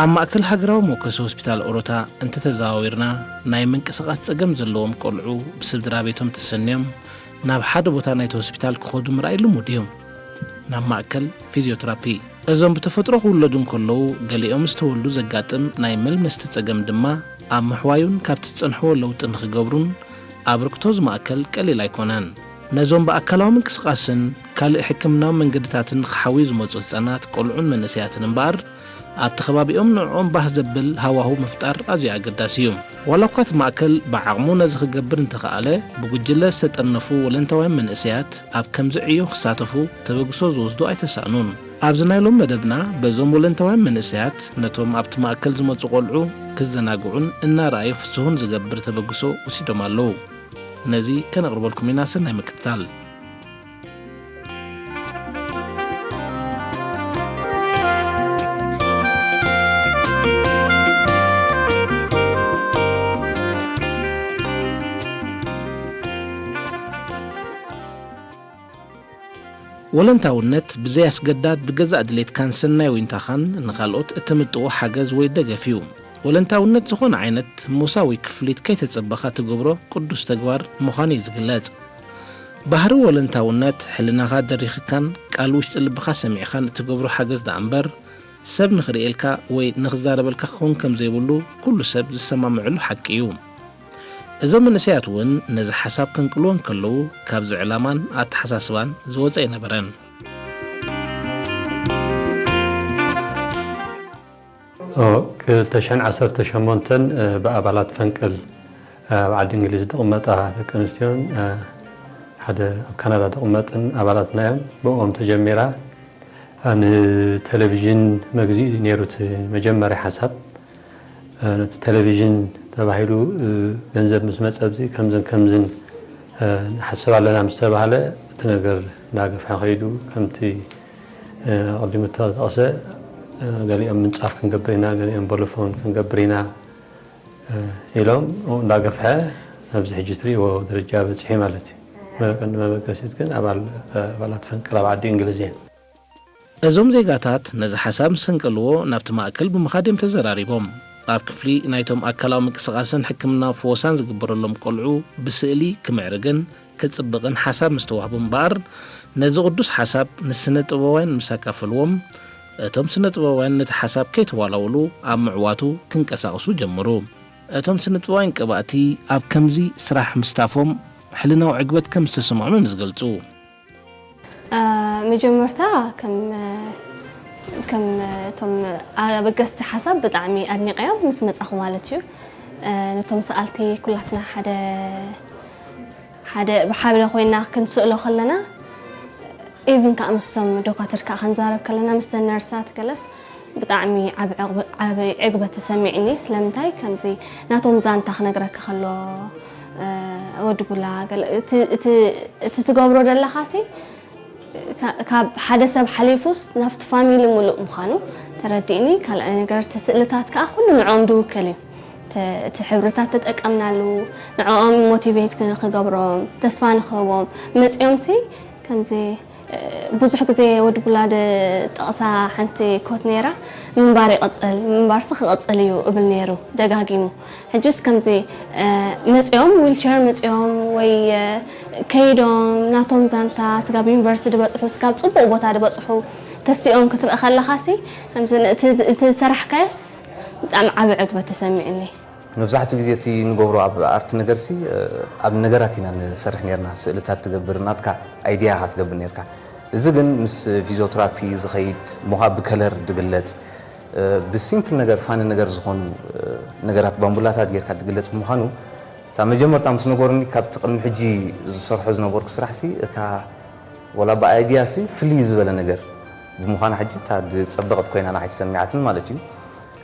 ኣብ ማእከል ሃገራዊ መወከሲ ሆስፒታል ኦሮታ እንተተዘዋዊርና፣ ናይ ምንቅስቓስ ጸገም ዘለዎም ቆልዑ ብስድራ ቤቶም ተሰንዮም ናብ ሓደ ቦታ ናይቲ ሆስፒታል ክኸዱ ምርኣይ ልሙድ እዩ። ናብ ማእከል ፊዚዮትራፒ። እዞም ብተፈጥሮ ክውለዱ እንከለዉ፣ ገሊኦም ምስ ተወልዱ ዘጋጥም ናይ መልመስቲ ጸገም ድማ ኣብ ምሕዋዩን ካብቲ ዝጸንሕዎ ለውጢ ንኽገብሩን ኣበርክቶ እዚ ማእከል ቀሊል ኣይኮነን። ነዞም ብኣካላዊ ምንቅስቓስን ካልእ ሕክምናዊ መንገድታትን ንኽሓውዩ ዝመጹ ህጻናት፣ ቆልዑን መንእሰያትን እምበኣር፣ ኣብቲ ከባቢኦም ንዕኦም ባህ ዘብል ሃዋህው ምፍጣር ኣዝዩ ኣገዳሲ እዩ። ዋላ እኳ እቲ ማእከል ብዓቕሙ ነዚ ክገብር እንተኸኣለ፣ ብጉጅለ ዝተጠርነፉ ወለንታውያን መንእሰያት ኣብ ከምዚ ዕዮ ክሳተፉ ተበግሶ ዝወስዱ ኣይተሳእኑን። ኣብዚ ናይ ሎም መደብና፣ በዞም ወለንታውያን መንእሰያት ነቶም ኣብቲ ማእከል ዝመጹ ቆልዑ ክዘናግዑን እናረኣዩ ፍስሁን ዝገብር ተበግሶ ወሲዶም ኣለዉ። ነዚ ከነቕርበልኩም ኢና። ሰናይ ምክትታል። ወለንታውነት ብዘይ ኣስገዳድ ብገዛእ ድሌትካን ሰናይ ዊንታኻን ንኻልኦት እተምጥዎ ሓገዝ ወይ ደገፍ እዩ። ወለንታውነት ዝኾነ ዓይነት ሞሳ ወይ ክፍሊት ከይተጸበኻ ትገብሮ ቅዱስ ተግባር ምዃኑ እዩ ዝግለጽ። ባህሪ ወለንታውነት፣ ሕልናኻ ደሪኽካን ቃል ውሽጢ ልብኻ ሰሚዕኻን እትገብሮ ሓገዝ ደኣ እምበር፣ ሰብ ንኽርእየልካ ወይ ንኽዛረበልካ ክኸውን ከም ዘይብሉ ኩሉ ሰብ ዝሰማምዐሉ ሓቂ እዩ። እዞም መንእሰያት እውን ነዚ ሓሳብ ከንቅልዎ እንከለዉ፣ ካብዚ ዕላማን ኣተሓሳስባን ዝወጸ ኣይነበረን። ኦ፣ ክልተ ሽሕን ዓሰርተ ሸሞንተን፣ እ፣ ብኣባላት ፈንቅል፣ እ፣ ኣብ ዓዲ እንግሊዝ ዝቕመጣ ደቂ ኣንስትዮን፣ እ፣ ሓደ ኣብ ካናዳ ዝቕመጥን ኣባላትና እዮም። ብኦም ተጀሚራ፣ እ፣ ንቴሌቪዥን መግዝኢ ነይሩ እቲ መጀመርያ ሓሳብ። እ፣ ነቲ ቴሌቪዥን ተባሂሉ፣ እ፣ ገንዘብ ምስ መጸ፣ ኣብዚ ከምዝን ከምዝን፣ እ፣ ንሓስብ ኣለና ምስ ተባህለ፣ እቲ ነገር እንዳገፍሐ ከይዱ፣ ከምቲ፣ እ፣ ኣቐዲሙ እተጠቕሰ፣ እ፣ ገሊኦም ምንጻፍ ክንገብር ኢና፣ ገሊኦም ቦሎፎን ክንገብር ኢና፣ እ፣ ኢሎም፣ ኣብኡ እንዳገፍሐ ኣብዚ ሕጂ ትርእይዎ ደረጃ በጺሑ ማለት እዩ። መ-፣ ቀንዲ መበገሲት ግን ኣባል-፣ ኣባላት ፈንቅል ኣብ ዓዲ እንግሊዝ እየን። እዞም ዜጋታት ነዚ ሓሳብ ምስ ሰንቀልዎ፣ ናብቲ ማእከል ብምኻድ እዮም ተዘራሪቦም። ኣብ ክፍሊ ናይቶም ኣካላዊ ምንቅስቓስን ሕክምናዊ ፈወሳን ዝግበረሎም ቆልዑ ብስእሊ ክምዕርግን ክጽብቕን ሓሳብ ምስ ተዋህቦም እምበኣር፣ ነዚ ቅዱስ ሓሳብ ንስነ ጥበባውያን ምስ ኣካፈልዎም፣ እቶም ስነ ጥበባውያን ነቲ ሓሳብ ከይተዋላወሉ ኣብ ምዕዋቱ ክንቀሳቐሱ ጀመሩ። እቶም ስነ ጥበባውያን ቀባእቲ ኣብ ከምዚ ስራሕ ምስታፎም፣ ሕልናዊ ዕግበት ከም ዝተሰምዖም እዮም ዝገልጹ። እ፣ መጀመርታ ከም፣ ከም እቶም ኣበገስቲ ሓሳብ ብጣዕሚ ኣድኒቐዮም ምስ መጻኹ ማለት እዩ። እ፣ ነቶም ሰኣልቲ ኩላትና ሓደ፣ ሓደ ብሓደ ኮይና ክንስእሎ ከለና፣ ኢቭን ከኣ ምስቶም ዶካትር ከኣ ክንዛረብ ከለና፣ ምስተን ነርሳት ገለስ ብጣዕሚ ዓቢ ዕግበ-፣ ዓቢ ዕግበት ተሰሚዕኒ። ስለምንታይ ከምዚ ናቶም ዛንታ ክነግረካ ከሎ፣ እ፣ ወዲ ቡላ፣ ገለ እቲ፣ እቲ፣ እቲ ትገብሮ ዘለኻሲ፣ ካ-፣ ካብ ሓደ ሰብ ሓሊፉስ ናብቲ ፋሚሊ ምሉእ ምዃኑ ተረዲእኒ። ካልኣይ ነገር፣ እቲ ስእልታት ከኣ ኩሉ ንዕኦም ዝውክል እዩ። እቲ፣ እቲ ሕብርታት ተጠቀምናሉ፣ ንዕኦም ሞቲቬት ክ-፣ ክገብሮም፣ ተስፋ ንክህቦም፣ መጺኦምሲ ከምዚ፣ እ፣ ብዙሕ ግዜ ወዲ ቡላ ዝጠቕሳ ሓንቲ ኮት ነይራ፣ "ምንባር ይቕጽል፣ ምንባርሲ ክቕጽል እዩ" እብል ነይሩ ደጋጊሙ። ሕጅስ ከምዚ፣ እ፣ መጺኦም፣ ዊልቸር መጺኦም ወይ፣ እ፣ ከይዶም ናቶም ዛንታ ስጋብ ዩኒቨርሲቲ ዝበጽሑ፣ ስጋብ ጽቡቕ ቦታ ዝበጽሑ ተሲኦም ክትርኢ ከለኻሲ፣ ከምዚ ን-፣ እቲ፣ እቲ ዝሰራሕካዮስ ብጣዕሚ ዓቢ ዕግበት ተሰሚዕኒ። መብዛሕትኡ ግዜ እቲ ንገብሮ ኣብ ኣርት ነገርሲ፣ እ፣ ኣብ ነገራት ኢና ንሰርሕ ነርና። ስእልታት ትገብር፣ ናትካ ኣይድያ ኢኻ ትገብር ነርካ። እዚ ግን ምስ ፊዚዮትራፒ ዝኸይድ፣ እሞ ኸኣ ብከለር ዝግለጽ፣ እ፣ ብሲምፕል ነገር፣ ፋኒ ነገር ዝኾኑ፣ እ፣ ነገራት፣ ባምቡላታት ጌርካ ዝግለጽ ብምዃኑ፣ እታ መጀመርታ ምስ ነገሩኒ፣ ካብቲ ቅድሚ ሕጂ ዝሰርሖ ዝነበርኩ ስራሕሲ፣ እታ ወላ ብኣይድያሲ ፍልይ ዝበለ ነገር ብምዃና፣ ሕጂ እታ ዝጸበቐት ኮይና ንዓይ ተሰሚዓትኒ ማለት እዩ።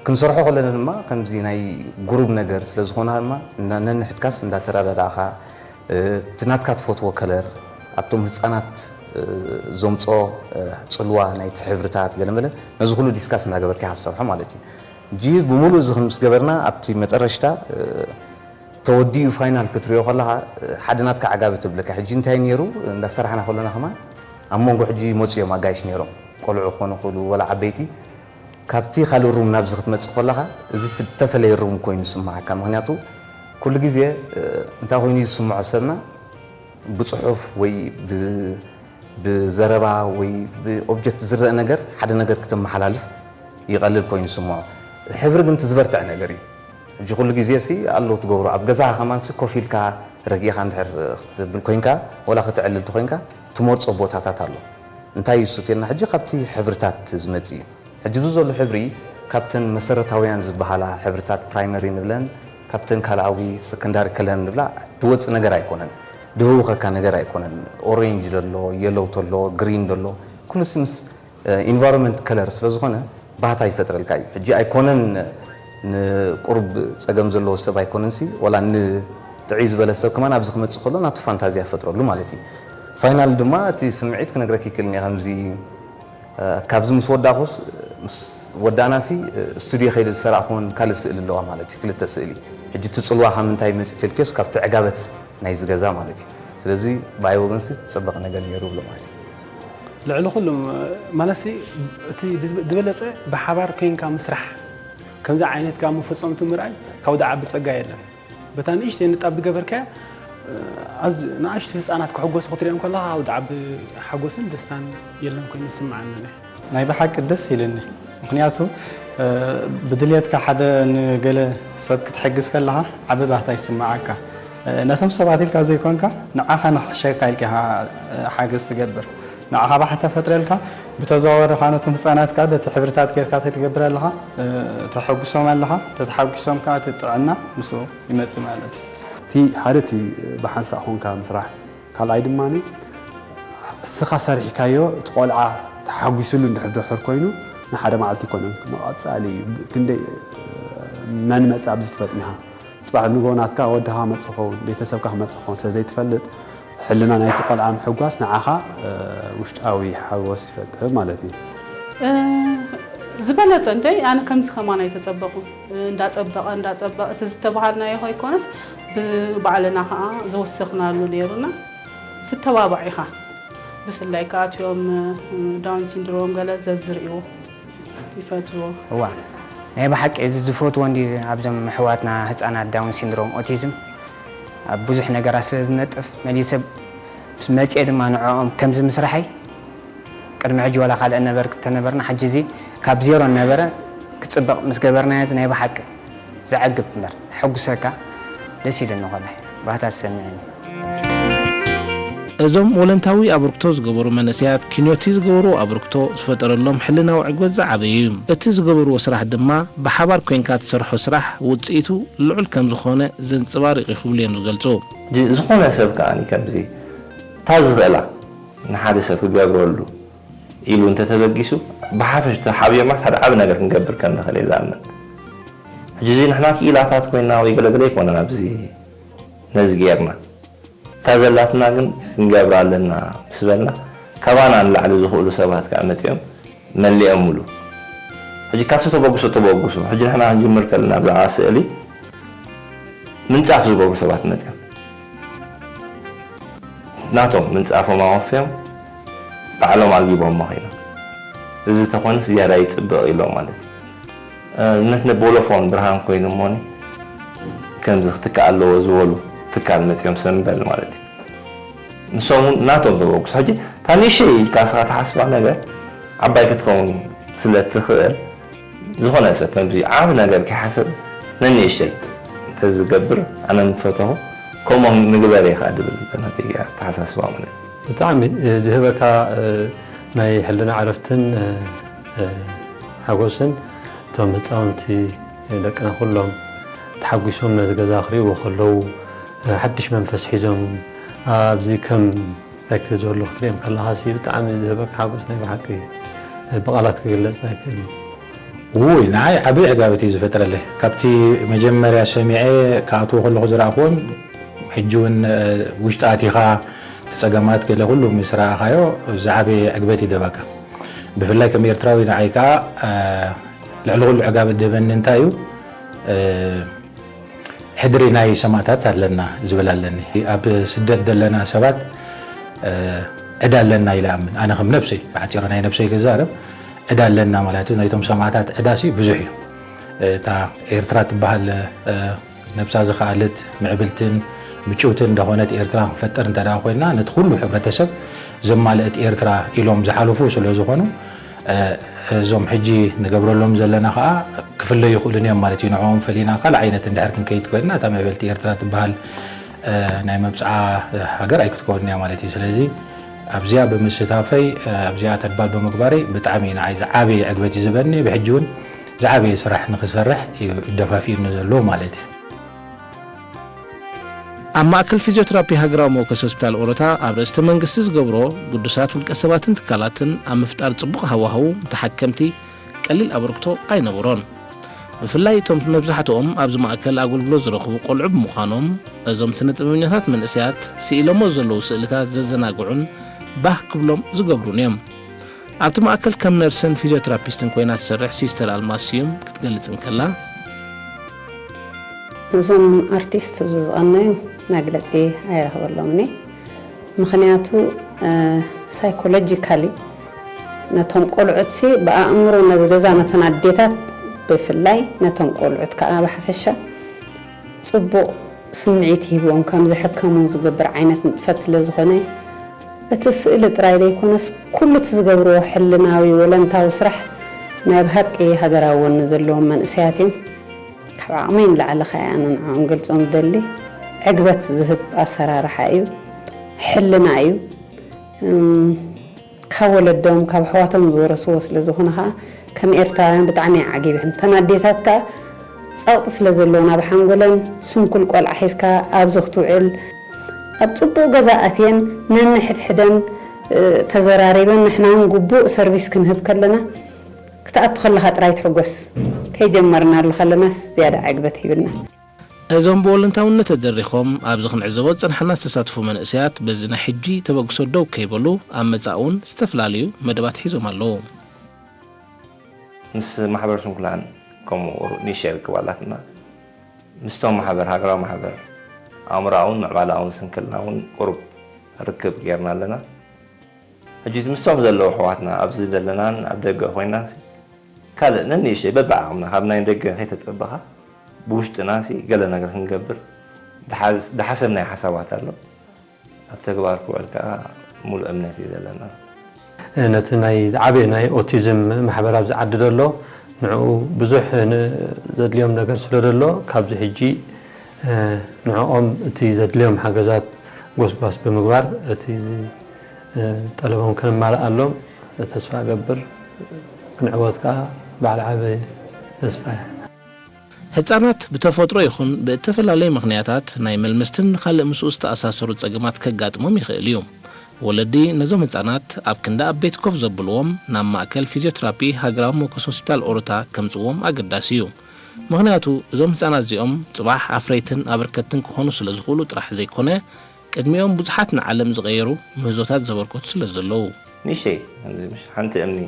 ክንሰርሖ ከለና ድማ ከምዚ ናይ ጉሩብ ነገር ስለ ዝኾና ድማ፣ እና-፣ ነንሕድካስ እንዳተረዳዳእኻ፣ እ፣ እቲ ናትካ ትፈትዎ ከለር፣ ኣብቶም ህጻናት፣ እ፣ ዘምጽኦ፣ እ፣ ጽልዋ ናይቲ ሕብርታት ገለመለ፣ ነዚ ኩሉ ዲስካስ እናገበርካ ኢኻ ትሰርሖ ማለት እዩ። ሕጂ ብምሉእ እዚ ምስ ገበርና፣ ኣብቲ መጠረሽታ፣ እ፣ ተወዲኡ ፋይናል ክትሪኦ ከለኻ፣ ሓደ ናትካ ዓጋቢ ትብለካ። ሕጂ እንታይ ነይሩ፣ እንዳሰራሕና ከለና ከማን ኣብ መንጎ ሕጂ ይመጹ እዮም ኣጋይሽ ነይሮም። ቆልዑ ክኾኑ ይኽእሉ፣ ወላ ዓበይቲ። ካብቲ ካልእ ሩም ናብዚ ክትመጽእ ከለኻ፣ እዚ እቲ እተፈለየ ሩም ኮይኑ ይስምዓካ። ምኽንያቱ፣ ኩሉ ግዜ፣ እ፣ እንታይ ኮይኑ እዩ ዝስምዖ ሰብና? ብጽሑፍ ወይ ብ-፣ ብዘረባ ወይ ብኦብጀክት ዝረአ ነገር፣ ሓደ ነገር ክተመሓላልፍ ይቐልል ኮይኑ ይስምዖ። ሕብሪ ግን እቲ ዝበርትዐ ነገር እዩ። ሕጂ ኩሉ ግዜ ሲ ኣሎ ትገብሮ። ኣብ ገዛኻ ከማን ሲ ኮፍ ኢልካ ረጊእኻ እንድሕር ክትብል ኮይንካ፣ ወላ ከተዕልል ተኮይንካ፣ ትመርጾ ቦታታት ኣሎ። እንታይ እዩ እሱ ተልና፣ ሕጂ ካብቲ ሕብርታት ዝመጽእ እዩ። ሕጂ እዚ ዘሎ ሕብሪ ካብተን መሰረታውያን ዝበሃላ ሕብርታት ፕራይመሪ ንብለን፣ ካብተን ካልኣዊ ሰከንዳሪ ከለር ንብላ ዝወጽእ ነገር ኣይኮነን። ድህውኸካ ነገር ኣይኮነን። ኦሬንጅ ዘሎ፣ የሎው ተሎ፣ ግሪን ዘሎ፣ ኩሉ ሲ ምስ፣ እ፣ ኢንቫይሮንመንት ከለር ስለ ዝኾነ ባህታ ይፈጥረልካ እዩ። ሕጂ ኣይኮነን ንቁሩብ ጸገም ዘለዎ ሰብ ኣይኮነን ሲ፣ ወላ ንጥዕይ ዝበለ ሰብ ከማን ኣብዚ ክመጽእ ከሎ ናቱ ፋንታዝያ ይፈጥረሉ ማለት እዩ። ፋይናል ድማ እቲ ስምዒት ክነግረክ ይክእል እየ። ከምዚ፣ እ፣ ካብዚ ምስ ወዳእኩስ፣ ምስ ወዳእና ሲ፣ እ፣ ስቱድዮ ከይደ ዝሰራእኹወን ካልእ ስእሊ ኣለዋ ማለት እዩ። ክልተ ስእሊ። ሕጂ እቲ ጽልዋ ካብ ምንታይ መጺኡ ተልክዮስ ካብቲ ዕጋበት ናይዚ ገዛ ማለት እዩ። ስለዚ ብኣይ ወገን ሲ ዝጸበቕ ነገር ነይሩ ብሎ ማለት እዩ። ልዕሊ ኩሉ ማለት ሲ እቲ ዝበለጸ ብሓባር ኮይንካ ምስራሕ፣ ከምዚ ዓይነት ከኣ መፈጸምቱ ምርኣይ ካብ ወዲ ዓቢ ጸጋ የለን። በታ ንእሽተይ ንጣብ ዝገበርካያ፣ ኣዝ-፣ ንኣሽቱ ህጻናት ክሕጎሱ ክትሪኦም ከለኻ ካብ ወዲ ዓቢ ሓጎስን ደስታን የለን ኮይኑ ይስምዓኒ። ናይ ብሓቂ ደስ ኢልኒ። ምኽንያቱ፣ እ፣ ብድልየትካ ሓደ ንገለ ሰብ ክትሕግዝ ከለኻ ዓቢ ባህታ ይስምዓካ። እ፣ ነቶም ሰባት ኢልካ ዘይኮንካ፣ ንዓኻ ንኽሕሸካ ኢልካ ኢኻ፣ እ፣ ሓገዝ ትገብር። ንዓኻ ባህታ ፈጥረልካ፣ ብተዘዋዋሪ ኻዓ ነቶም ህጻናት ከኣ በቲ ሕብርታት ጌርካ ተትገብር ኣለኻ፣ እ፣ ተሐጉሶም ኣለኻ፣ ተተሓጒሶም ከኣ እቲ ጥዕና ምስኡ ይመጽእ ማለት እዩ። እቲ ሓደ እቲ ብሓንሳእ ኾንካ ምስራሕ፣ ካልኣይ ድማ እስኻ ሰሪሕካዮ እቲ ቆልዓ ተሓጒስሉ እንድሕር ድሑር ኮይኑ ንሓደ መዓልቲ ይኮነን፣ ንቐጻሊ እዩ። ክንደይ መን መጸ ኣብዚ ትፈልጥ ኢኻ። ጽባሕ ንግሆ ናትካ ወድኻ ክመጽእ ክኸውን፣ ቤተሰብካ ክመጽእ ክኸውን ስለ ዘይትፈልጥ፣ ሕልና ናይቲ ቆልዓ ምሕጓስ ንዓኻ፣ እ፣ ውሽጣዊ ሓጎስ ይፈጥር ማለት እዩ። እ፣ ዝበለጸ እንተይ ኣነ ከምዚ ከማን ኣይተጸበኹን። እ፣ እንዳጸበቐ፣ እንዳጸበቐ እቲ ዝተባሃልናዮ ከይኮነስ ብባዕልና ከኣ ዝወሰኽናሉ ነይሩና። ትተባባዕ ኢኻ። ብፍላይ ከኣ እቲኦም፣ እ፣ ዳውን ሲንድሮም ገለ ዘዝርእዩ ይፈትዎ። እዋ፣ ናይ ብሓቂ እዚ ዝፈትዎ እንዲ ኣብዞም ኣሕዋትና ህጻናት ዳውን ሲንድሮም ኦቲዝም ኣብ ብዙሕ ነገራት ስለ ዝነጥፍ መሊሰ ምስ መጽኤ ድማ ንዕኦም ከምዚ ምስራሐይ ቅድሚ ሕጂ ዋላ ካልእ ነበር ተነበርና ሕጂ እዚ ካብ ዜሮ ነበረ ክጽበቕ ምስ ገበርናዮ እዚ ናይ ብሓቂ ዘዕግብ እምበር፣ ሕጉሰካ፣ ደስ ኢሉኒ፣ ኮላይ ባህታ ተሰሚዑኒ። እዞም ወለንታዊ ኣበርክቶ ዝገበሩ መንእሰያት፣ ኪኖቲ ዝገበርዎ ኣበርክቶ ዝፈጠረሎም ሕልናዊ ዕግበት ዝዓበየ እዩ። እቲ ዝገበርዎ ስራሕ ድማ፣ ብሓባር ኮይንካ ትሰርሖ ስራሕ ውጽኢቱ ልዑል ከም ዝኾነ ዘንጸባርቕ እዩ ክብሉ እዮም ዝገልጹ። ጅ-፣ ዝኾነ ሰብ ከኣ ከምዚ፣ እታ ዝኽእላ ንሓደ ሰብ ክገብረሉ ኢሉ እንተተበጊሱ፣ ብሓፈሽ ተሓቢርናስ ሓደ ዓቢ ነገር ክንገብር ከም ንኽእል እየ ዝኣምን። ሕጂ እዚ ንሕና ክኢላታት ኮይና ወይ ገለገለ ኣይኮነን ኣብዚ ነዚ ጌርና። እታ ዘላትና ግን ክንገብራ ኣለና ምስ በልና፣ ካባና ንላዕሊ ዝኽእሉ ሰባት ከኣ መጺኦም መሊኦምሉ። ሕጂ ካብቲ ተበግሶ ተበግሶ፣ ሕጂ ንሕና ክንጅምር ከለና ብዛዕባ ስእሊ ምንጻፍ ዝገብሩ ሰባት መጺኦም። ናቶም ምንጻፎም ኣወፍዮም ባዕሎም ኣልጊቦሞ ኸይኖም። እዚ ተኾይኑስ ዝያዳ ይጽብቕ ኢሎም ማለት እዩ። እ፣ ንኣብነት ንቦሎፎን ብርሃን ኮይኑ እሞኒ ከምዚ ክትካእ ኣለዎ ዝበሉ ትካል መጺኦም ሰምበል ማለት እዩ። ንሶም እውን ናቶም ተበግሶ። ሕጂ እታ ንእሽተይ ኢልካ ንስኻ ትሓስባ ነገር ዓባይ ክትኸውን ስለ ትኽእል፣ ዝኾነ ሰብ ከምዚ ዓቢ ነገር ከይሓሰብ ነንእሽተይ እንተዝገብር ኣነ ምፈተኹ፣ ከምኦም ንግበር ኢኻ ድብል ናተይ ኣተሓሳስባ ማለት እዩ። ብጣዕሚ፣ እ፣ ዝህበካ፣ እ፣ ናይ ሕልና ዕረፍትን፣ እ፣ እ፣ ሓጎስን እቶም ህፃውንቲ፣ እ፣ ደቅና ኩሎም ተሓጒሶም ነዚ ገዛ ክርእይዎ ከለዉ፣ እ፣ ሓድሽ መንፈስ ሒዞም ኣብዚ ከም ስታይክ ዘሎ ክትሪኦም ከለኻ ሲ ብጣዕሚ ዝህበካ ሓጎስ ናይ ብሓቂ ብቓላት ክግለጽ ኣይክእልን። ውይ፣ ንዓይ ዓቢ ዕጋበት እዩ ዝፈጥረለይ። ካብቲ መጀመርያ ሰሚዐ ክኣትዎ ከለኹ ዝረኣኽዎም፣ ሕጂ እውን፣ እ፣ ውሽጢ ኣቲኻ እቲ ጸገማት ገለ ኩሉ ምስ ረኣኻዮ ዝዓበየ ዕግበት ይደበካ። ብፍላይ ከም ኤርትራዊ ንዓይ ከኣ፣ እ፣ ልዕሊ ኩሉ ዕጋበት ድህበኒ እንታይ እዩ፣ እ፣ ሕድሪ ናይ ሰማእታት ኣለና ዝብል ኣለኒ። ኣብ ስደት ዘለና ሰባት፣ እ፣ ዕዳ ኣለና ኢለ ኣምን። ኣነ ከም ነብሰይ፣ ብሓጺሩ ናይ ነብሰይ ክዛረብ፣ ዕዳ ኣለና ማለት እዩ። ናይቶም ሰማዕታት ዕዳ ሲ ብዙሕ እዩ። እታ ኤርትራ ትበሃል፣ እ፣ ነብሳ ዝኸኣለት ምዕብልትን ምጭውትን እንደኾነት ኤርትራ ክንፈጥር እንተ ደኣ ኮይንና፣ ነቲ ኩሉ ሕብረተሰብ ዘማልአት ኤርትራ ኢሎም ዝሓለፉ ስለ ዝኾኑ፣ እ፣ እዞም ሕጂ ንገብረሎም ዘለና ኸኣ ክፍለዩ ይኽእሉን እዮም ማለት እዩ። ንዕኦም ፈሊና ካልእ ዓይነት እንድሕር ክንከይድ ኮይንና፣ እታ ምዕብልቲ ኤርትራ ትበሃል፣ እ፣ ናይ መብጽዓ ሃገር ኣይክትከውን እያ ማለት እዩ። ስለዚ ኣብዚኣ ብምስታፈይ፣ እ፣ ኣብዚኣ ተድባል ብምግባረይ ብጣዕሚ ንዓይ ዝዓበየ ዕግበት እዩ ዝበኒ። ብሕጂ እውን ዝዓበየ ስራሕ ንኽሰርሕ እዩ ደፋፊኡኒ ዘሎ ማለት እዩ። ኣብ ማእከል ፊዚዮቴራፒ ሃገራዊ መወከሲ ሆስፒታል ኦሮታ ኣብ ርእስቲ መንግስቲ ዝገብሮ ግዱሳት ውልቀ ሰባትን ትካላትን ኣብ ምፍጣር ጽቡቕ ሃዋህው ንተሓከምቲ ቀሊል ኣበርክቶ ኣይነበሮን። ብፍላይ እቶም መብዛሕትኦም ኣብዚ ማእከል ኣገልግሎት ዝረኽቡ ቆልዑ ብምዃኖም፣ እዞም ስነ ጥበበኛታት መንእሰያት ስኢሎሞ ዘለዉ ስእልታት ዘዘናግዑን ባህ ክብሎም ዝገብሩን እዮም። ኣብቲ ማእከል ከም ነርስን ፊዚዮቴራፒስትን ኮይና ትሰርሕ ሲስተር ኣልማዝ ስዩም ክትገልጽ እንከላ፣ እዞም ኣርቲስት ኣብዚ ዝቐነዩ መግለጺ ኣይረኽበሎምን እየ። ምኽንያቱ፣ እ፣ ሳይኮሎጂካሊ ነቶም ቆልዑትሲ ብኣእምሮ ነዚ ገዛ ነተን ኣዴታት ብፍላይ ነቶም ቆልዑት ከኣ ብሓፈሻ ጽቡቕ ስምዒት ሂብዎም ከም ዝሕከሙ ዝገብር ዓይነት ንጥፈት ስለ ዝኾነ፣ እቲ ስእሊ ጥራይ ዘይኮነስ ኩሉ እቲ ዝገብርዎ ሕልናዊ ወለንታዊ ስራሕ ናይ ብሓቂ ሃገራዊ ወኒ ዘለዎም መንእሰያት እዮም። ካብ ዓቕመይ ንላዕሊ ከኣ ኣነ ንዕኦም ገልጾም ዝደሊ ዕግበት ዝህብ ኣሰራርሓ እዩ፣ ሕልና እዩ። እም፣ ካብ ወለዶም ካብ ኣሕዋቶም ዝወረስዎ ስለ ዝኾነ ኸኣ ከም ኤርትራውያን ብጣዕሚ እየ ዓጊበ። እተን ኣዴታት ከኣ ጸቕጢ ስለ ዘለወን ኣብ ሓንጎለን ስንኩል ቆልዓ ሒዝካ ኣብዚ ክትውዕል ኣብ ጽቡቕ ገዛ ኣትየን ነንሕድሕደን፣ እ፣ ተዘራሪበን ንሕና እውን ግቡእ ሰርቪስ ክንህብ ከለና ክትኣቱ ከለኻ ጥራይ ትሕጎስ። ከይጀመርናሉ ከለናስ ዝያዳ ዕግበት ሂብና። እዞም ብወለንታውነት ተደሪኾም ኣብዚ ክንዕዘቦ ዝጸናሕና ዝተሳትፉ መንእሰያት በዚ ናይ ሕጂ ተበግሶ ደው ከይበሉ ኣብ መጻኢ እውን ዝተፈላለዩ መደባት ሒዞም ኣለዉ። ምስ ማሕበር ስንኩላን ከምኡ ቁሩብ ኒሸ ርክብ ኣላትና። ምስቶም ማሕበር፣ ሃገራዊ ማሕበር ኣእምሮኣውን ምዕባለኣውን ስንክልና እውን ቁሩብ ርክብ ጌርና ኣለና። ሕጂ ምስቶም ዘለዉ ኣሕዋትና ኣብዚ ዘለናን ኣብ ደገ ኮይናን ሲ፣ ካልእ ነንእሽተይ በብዓቕምና ካብ ናይ ደገ ከይተጸበኻ ብውሽጥና ሲ ገለ ነገር ክንገብር ድሓዝ-፣ ድሓሰብናዮ ሓሳባት ኣሎ። ኣብ ተግባር ክውዕል ከኣ ሙሉእ እምነት እዩ ዘለና። ነቲ ናይ ዝዓበየ ናይ ኦቲዝም ማሕበር ኣብዚ ዓዲ ዘሎ ንዕኡ ብዙሕ ን-፣ ዘድልዮም ነገር ስለ ዘሎ ካብዚ ሕጂ፣ እ፣ ንዕኦም እቲ ዘድልዮም ሓገዛት ጎስጓስ ብምግባር እቲ ዝ-፣ እ፣ ጠለቦም ከነማልኣሎም ተስፋ እገብር። ክንዕወት ከኣ ባዕሊ ዓበየ ተስፋ እየ። ህጻናት ብተፈጥሮ ይኹን ብእተፈላለዩ ምኽንያታት ናይ መልመስትን ንኻልእ ምስኡ ዝተኣሳሰሩ ጸገማት ከጋጥሞም ይኽእል እዩ። ወለዲ ነዞም ህጻናት ኣብ ክንዲ ኣብ ቤት ኮፍ ዘብልዎም ናብ ማእከል ፊዚዮቴራፒ ሃገራዊ መወከሲ ሆስፒታል ኦሮታ ከምጽዎም ኣገዳሲ እዩ። ምኽንያቱ እዞም ህጻናት እዚኦም ጽባሕ ኣፍረይትን ኣበርከትን ክኾኑ ስለ ዝኽእሉ ጥራሕ ዘይኮነ፣ ቅድሚኦም ብዙሓት ንዓለም ዝቐየሩ ምህዞታት ዘበርከቱ ስለ ዘለዉ። ንእሽተይ፣ ምሽ ሓንቲ እምኒ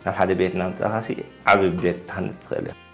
ናብ ሓደ ቤት እናምጻእኻ ሲ ዓቢ ቤት ክትሃንጽ ትኽእል ኢኻ።